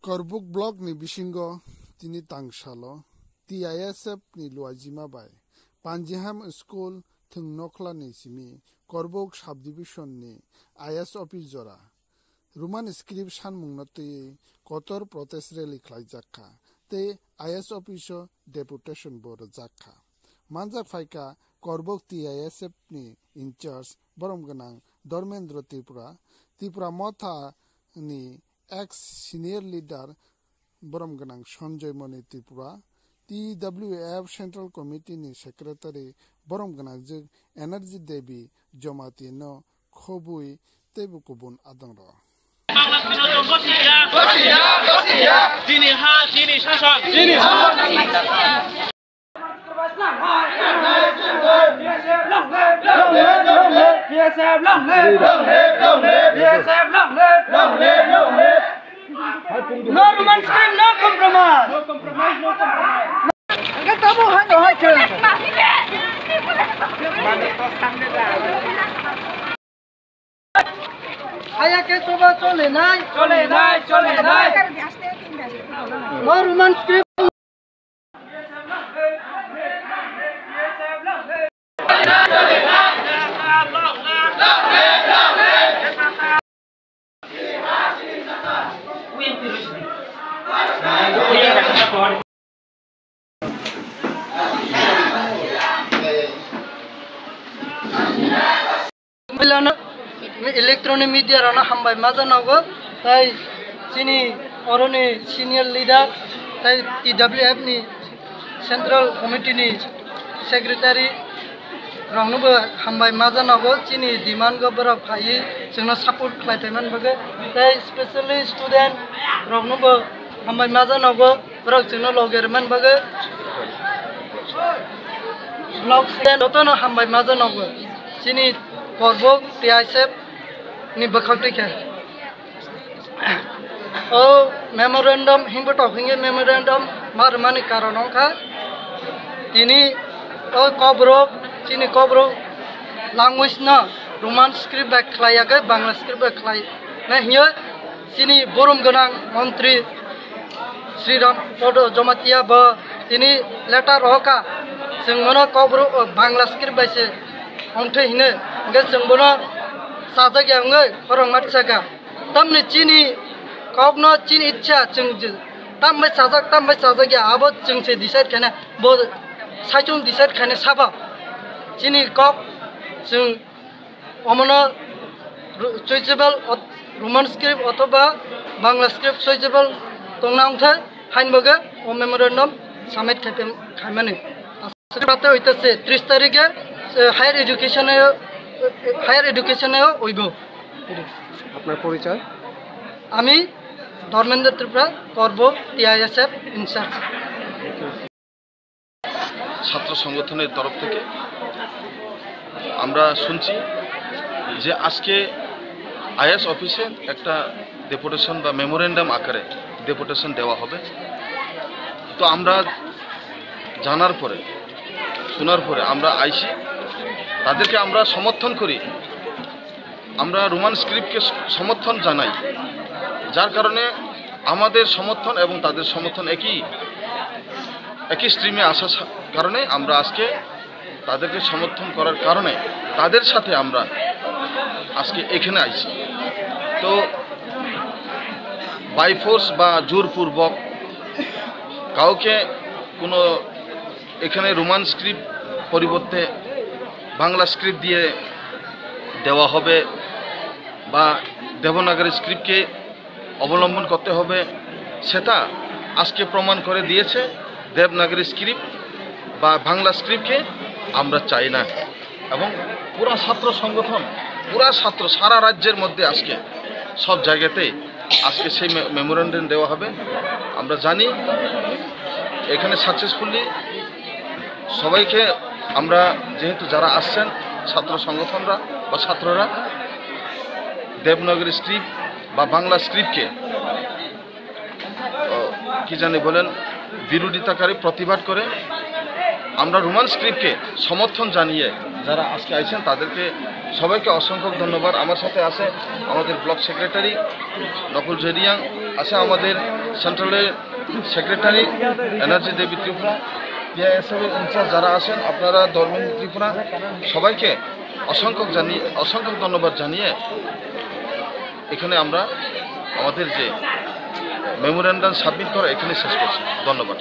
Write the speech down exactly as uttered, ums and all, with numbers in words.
Korbuk block ni bisingo tini tangsalo T I S F ni luajima bai Panjiham School Thwng Nokhla ni simi Korbuk subdivision ni I S office jora Roman script sanmungno twiwi kotor protest rally khlaijak kha tei I S office o deputation bo rwjak kha. Manjak phaikha Korbuk T I S F ni in charge borom gwnang Dharmendra Tripura, Tipra Motha ni ex senior leader borom gwnang Sanjoy Moni Tripura, T W F Central Committee ni secretary borom gwnang jwk Energy Devi Jamatia no khobwi teibo kubun adongrok. Chini ha, chini sasok. B S F long live! B S F long live! B S F long live! Long live! Long live! Long live! Long live! No Roman script, no compromise! No compromise, no compromise! Haya ke choba chole nai. Chole nai, chole nai. No Roman script. Electronic media rokno hambai ma janogo, tai chini oroni senior leader, tai T W F ni Central Committee ni Secretary roknobo hambai ma janogo, chini demand go borok phaiwi chwngno support khlai phaimani bagwi, tai specially student roknobo hambai ma janogo, borok chwngno loge rwmani bagwi. Block student jotono hambai ma janogo, chini Korbuk T I S F ni bwkhak twi khe. O memorandum himbo tok hinge memorandum ma rwmani karon wngkha tini o Kokborok, chini Kokborok language no Roman script bai khlai yagwi Bangla script bai khlai na hinyo chini borom gwnang montri Sri Ram Podo Jamatia bo tini letter rohoka, chwng bono Kokborok o Bangla script bai se ongthwi hino, hingke chwng bono sajak ya wngwi khorang ma tisaka. Tamni chini kokno chini ichha chwng je, tam bai sajak, tam bai sajak ya, abo chwng se decide khaina, bo saichung decide khaina sabo. Chini kok chwng omono ru-, choiceable ot-, Roman script othoba Bangla script choiceable tongna wngthai, hain bagwi o memorandum submit khai pem-, khaimani. Aswk bate oitase tris tarikhe, eh, higher education-o, eh, higher education-o oibo. আপনার পরিচয়? আমি ধর্মেন্দ্র ত্রিপুরা, করব TISF in charge. ছাত্র সংগঠনের তরফ থেকে আমরা শুনছি যে আজকে আইএস অফিসে একটা ডেপুটেশন বা মেমোরেন্ডাম আকারে ডেপুটেশন দেওয়া হবে। তো আমরা জানার পরে, শোনার পরে আমরা আইসি, তাদেরকে আমরা সমর্থন করি। আমরা রোমান স্ক্রিপ্টকে স-, সমর্থন জানাই, যার কারণে আমাদের সমর্থন এবং তাদের সমর্থন একই, একই স্ট্রিমে আসার সা-, কারণে আমরা আজকে তাদেরকে সমর্থন করার কারণে তাদের সাথে আমরা আজকে এখানে আইছি। তো বাই ফোর্স বা জোরপূর্বক কাউকে কোনো এখানে রোমান স্ক্রিপ্ট পরিবর্তে বাংলা স্ক্রিপ্ট দিয়ে দেওয়া হবে বা দেবনাগরী স্ক্রিপ্টকে অবলম্বন করতে হবে, সেটা আজকে প্রমাণ করে দিয়েছে। দেবনাগরী স্ক্রিপ্ট বা বাংলা স্ক্রিপ্টকে আমরা চাই না। এবং পুরা ছাত্র সংগঠন, পুরা ছাত্র, সারা রাজ্যের মধ্যে আজকে সব জায়গাতেই আজকে সেই মে-, মেমোরেন্ডাম দেওয়া হবে। আমরা জানি এখানে সাকসেসফুলি সবাইকে আমরা, যেহেতু যারা আসছেন ছাত্র সংগঠনরা বা ছাত্ররা, দেবনাগরী স্ক্রিপ্ট বা বাংলা স্ক্রিপ্টকে, ও, কি জানি বলেন, বিরোধিতাকারী প্রতিবাদ করে আমরা রোমান স্ক্রিপ্টকে সমর্থন জানিয়ে যারা আজকে আইছেন তাদেরকে সবাইকে অসংখ্য ধন্যবাদ। আমার সাথে আছে আমাদের ব্লক সেক্রেটারি নকুল জেরিয়াং, আছে আমাদের সেন্ট্রালের সেক্রেটারি এনার্জি দেবী ত্রিপুরা, পিআইএসএফ এর ইনচার্জ যারা আছেন, আপনারা ধর্মেন্দ্র ত্রিপুরা, সবাইকে অসংখ্য জানিয়ে, অসংখ্য ধন্যবাদ জানিয়ে এখানে আমরা আমাদের যে মেমোরেন্ডাম সাবমিট করা এখানে শেষ করছি। ধন্যবাদ।